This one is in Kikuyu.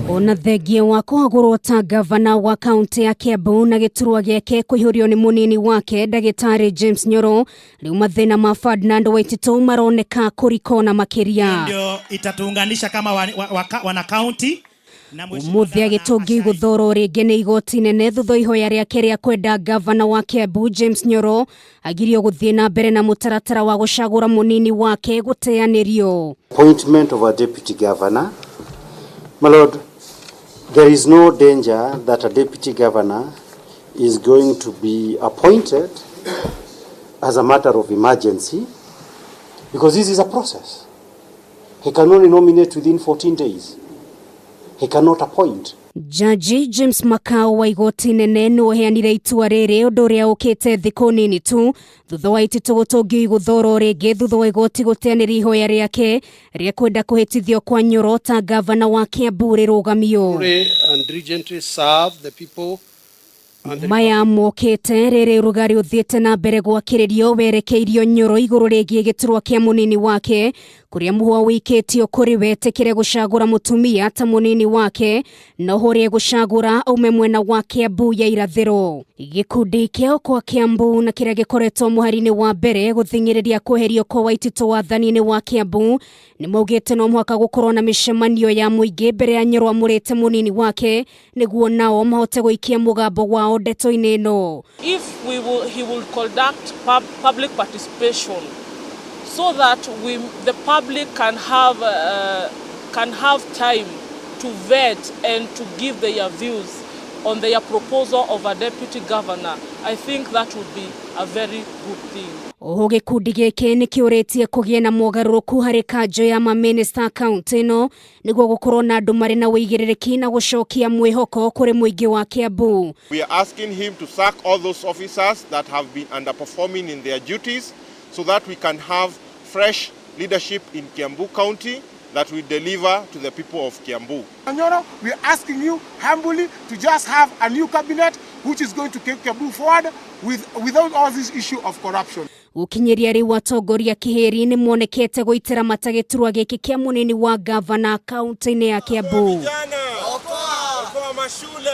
Ona thengia wa kũhagũrwo ta gavana wa kaunti ya Kiambu na gĩturwa gĩake kũihũrio nĩ mũnini wake ndagĩtarĩ James Nyoro, rĩu mathĩna ma Ferdinand Waititũ maroneka kũrikona makĩria. Ndio itatuunganisha kama wana county. Ũmũthĩ agĩtũngio gũthorwo rĩngĩ nĩ igoti nene thutha ihoya rĩake rĩa kwenda gavana wa Kiambu James Nyoro agirio gũthiĩ na mbere na mũtaratara wa gũcagũra mũnini wake gũteanĩrio. Appointment of a deputy governor. My lord, there is no danger that a deputy governor is going to be appointed as a matter of emergency, because this is a process. He can only nominate within 14 days. He cannot appoint. Jaji James Makau wa igoti nene nĩ ũheanire itua rĩrĩ, ũndũ ũrĩa ũkĩte thikũ nini tu thutha wa Waititũ gũtũngio gũthorwo rĩngĩ thutha wa igoti gũteanĩria ihoya rĩake rĩa kwenda kũhĩtithio kwa Nyoro ta gavana wa Kiambu rĩrũgamio. And diligently serve the people. Maya mokĩte rĩrĩ ũrugarĩ ũthiĩte na mbere gwakĩrĩrio werekeirio Nyoro igũrũ rĩgiĩ gĩturwa kĩa mũnini wake, kũrĩa mũhwa wĩikĩtio kũrĩ wetĩkĩre gũcagũra mũtumia ta mũnini wake, no hũrĩa gũcagũra aume mwena wa Kiambu ya irathĩro. Gĩkundi kĩa Okoa Kiambu na kĩrĩa gĩkoretwo mũhari-inĩ wa mbere gũthing'ĩrĩria kweherio kwa Waititũ wathani-inĩ wa Kiambu nĩ maugĩte no mũhaka gũkorwo na mĩcemanio ya mũingĩ mbere ya Nyoro amũrĩte mũnini wake nĩguo nao mahote gũikia mũgambo wao ndeto-inĩ ĩno. If we will, he will conduct public participation so that the public can have time to vet and to give their views on their proposal of a deputy governor. I think that would be a very good thing. Oho gĩkundi gĩkĩ nĩ kĩũrĩtie kũgĩe na mogarũrũku harĩ kanjũ ya mamĩnĩsta kaunti ĩno nĩguo gũkorwo na andũ marĩ na ũigĩrĩrĩki na gũcokia mwĩhoko kũrĩ mũingĩ wa Kiambu. We are asking him to sack all those officers that have been underperforming in their duties so that we can have fresh leadership in Kiambu County that we deliver to the people of Kiambu. Nyoro, we are asking you humbly to just have a new cabinet which is going to take Kiambu forward without all this issue of corruption. Gũkinyĩria rĩu atongoria kĩhĩri nĩ monekete gũitĩra mata gĩturwa gĩkĩ kĩa mũnini wa gavana kaunti-inĩ ya Kiambu. Okoa mashule.